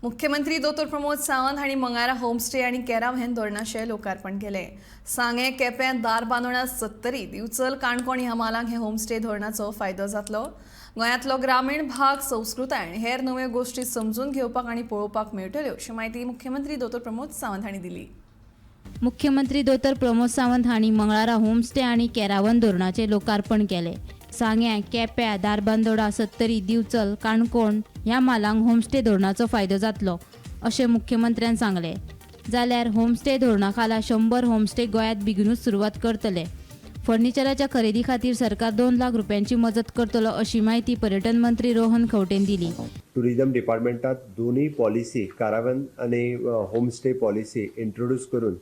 मुख्यमंत्री दोतोर प्रमोद सावंत हांणी मंगळारा होमस्टे आनी कॅराव्हॅन धोरणाचें लोकार्पण केलें. सांगें, केपें, धारबांदोडा, सत्तरी, दिवचल, काणकोण ह्या म्हालांक हे होमस्टे धोरणाचो फायदो जातलो. गोंयांतलो ग्रामीण भाग, संस्कृताय आनी हेर नव्यो गोश्टी समजून घेवपाक आनी पळोवपाक मेळटल्यो, अशी म्हायती मुख्यमंत्री दोतोर प्रमोद सावंत हांणी दिली. मुख्यमंत्री दोतोर प्रमोद सावंत हांणी मंगळारा होमस्टे आनी कॅरावन धोरणाचें लोकार्पण केलें. सांग्यां, केप्यां, धारबांदोडा, सत्तरी, दिवचल, काणकोण ह्या म्हालांक होमस्टे धोरणाचो फायदो जातलो, अशें मुख्यमंत्र्यान सांगलें. जाल्यार होमस्टे धोरणा खाला 100 होमस्टे गोंयांत बेगीनूच सुरवात करतले. फर्निचराच्या खरेदी खातीर सरकार 2 लाख रुपयांची मजत करतलो, अशी म्हायती पर्यटन मंत्री रोहन खंवटेन दिली. टुरिझम डिपार्टमेंटात दोन्ही पॉलिसी, कारावन आणि होमस्टे पॉलिसी इंट्रोड्यूस करून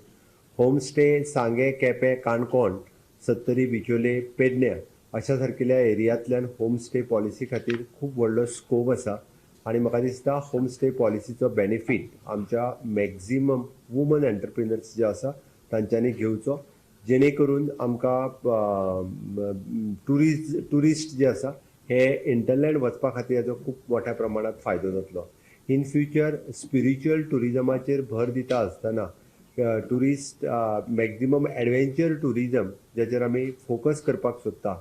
होमस्टे सांगे, केपें, काणकोण, सत्तरी, बिचोले, पेडण्या अशा सारकिल्या एरियांतल्यान होमस्टे पॉलिसी खातीर खूब व्हडलो स्कोप आसा आनी म्हाका दिसता होमस्टे पॉलिसीचो बेनिफीट आमच्या मॅक्झिमम वुमन एंटरप्रिनर्स जे आसा तांच्यांनी घेवचो, जेणे करून आमकां ट्युरिस्ट जे आसा हे हिंटरलँड वचपा खातीर हाजो खूब मोठ्या प्रमाणात फायदो जातलो. इन फ्युचर स्पिरिच्युअल टुरिजमाचेर भर दिता आसतना ट्युरिस्ट मॅक्झिमम एडवेंचर टुरिजम ज्याचेर आमी फोकस करपाक सोदता,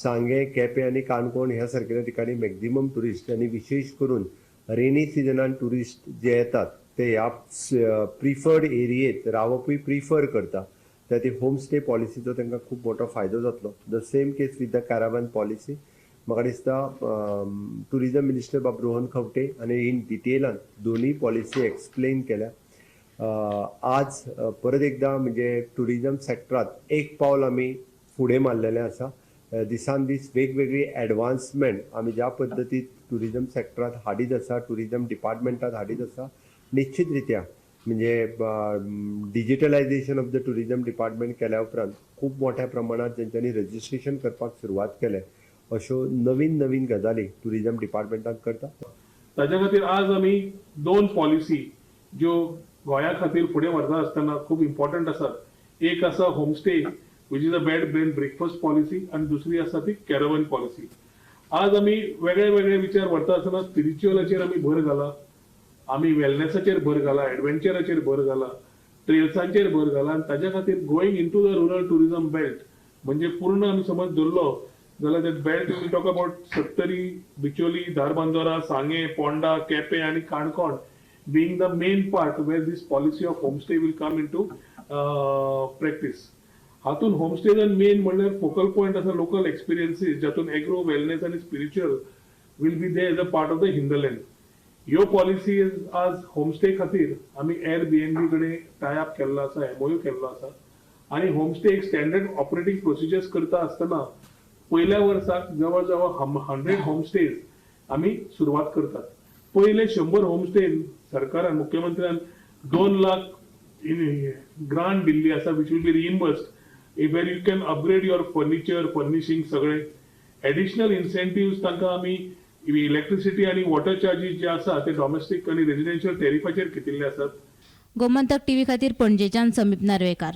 सांगें, केपें आनी काणकोण ह्या सारकेल्या ठिकाणी मॅक्झिमम ट्युरिस्ट आनी विशेश करून रेनी सिजनान ट्युरिस्ट जे येतात ते ह्या प्रिफर्ड एरियेत रावपूय प्रिफर करता. त्या ती होमस्टे पॉलिसीचो तांकां खूब मोठो फायदो जातलो. The same case with the caravan policy. म्हाका दिसता टुरिजम मिनिस्टर बाब रोहन खंवटे हांणी इन डिटेलान दोनूय पॉलिसी एक्सप्लेन केल्या. आज परत एकदां म्हणजे टुरिजम सेक्टरात एक पावल आमी फुडें मारलेलें आसा. दिसान दीस वेगवेगळी एडवान्समेंट आमी ज्या पद्दतीन टुरिजम सेक्टरात हाडीत आसा, टुरिजम डिपार्टमेंटात हाडीत आसा, निश्चित रित्या म्हणजे digitalization of the tourism department केल्या उपरांत खूब मोठ्या प्रमाणात जेंच्यांनी रजिस्ट्रेशन करपाक सुरवात केलें, अश्यो नवीन नवीन गजाली टुरिजम डिपार्टमेंटान करता. ताच्या खातीर आज आमी दोन पॉलिसी ज्यो गोंया खातीर फुडें व्हरता आसतना खूब इम्पॉर्टंट आसात. एक आसा homestay, which is a bed and breakfast policy, आनी दुसरी आसा ती कॅरवन पॉलिसी. आज आमी वेगळे वेगळे विचार व्हरता आसतना स्पिरिच्युअलाचेर आमी भर घाला, आमी वेलनेसाचेर भर घाला, एडवेंचराचेर भर घाला, ट्रेल्सांचेर भर घाला आनी ताच्या खातीर going into the rural tourism belt, म्हणजे पूर्ण आमी समज धरलो जाल्यार that belt we talk about Sattari, Bicholim, Dharbandora, Sanguem, Ponda, Quepem आनी Canacona being the main part where this policy of homestay will come into practice. हातून होमस्टेज मेन म्हणल्यार focal point आसा लोकल एक्सपिरियन्सीस, जातून एग्रो, वेलनेस आनी spiritual will be there as a part of the hinterland. ह्यो policy आज homestay खातीर आमी air BNB कडेन टाय अप केल्लो आसा, एमओयू केल्लो आसा आनी होमस्टे एक स्टँडर्ड ऑपरेटींग प्रोसिजर्स करता आसतना पयल्या वर्साक जवळ जवळ 100 होमस्टेज आमी सुरवात करतात. पयले 100 होमस्टे सरकारान, मुख्यमंत्र्यान 2 लाख ग्रांट दिल्ली आसा, which will be reimbursed, where you can upgrade your furniture, furnishing सगळे. एडिशनल इन्सेंटिव्ह तांकां आमी इलेक्ट्रिसिटी आनी वॉटर चार्जीस जे आसा ते डॉमेस्टीक आनी रेजिडेन्शियल टेरिफाचेर घेतिल्ले आसात. गोमंतक टीव्ही खातीर पणजेच्यान समीप नार्वेकार.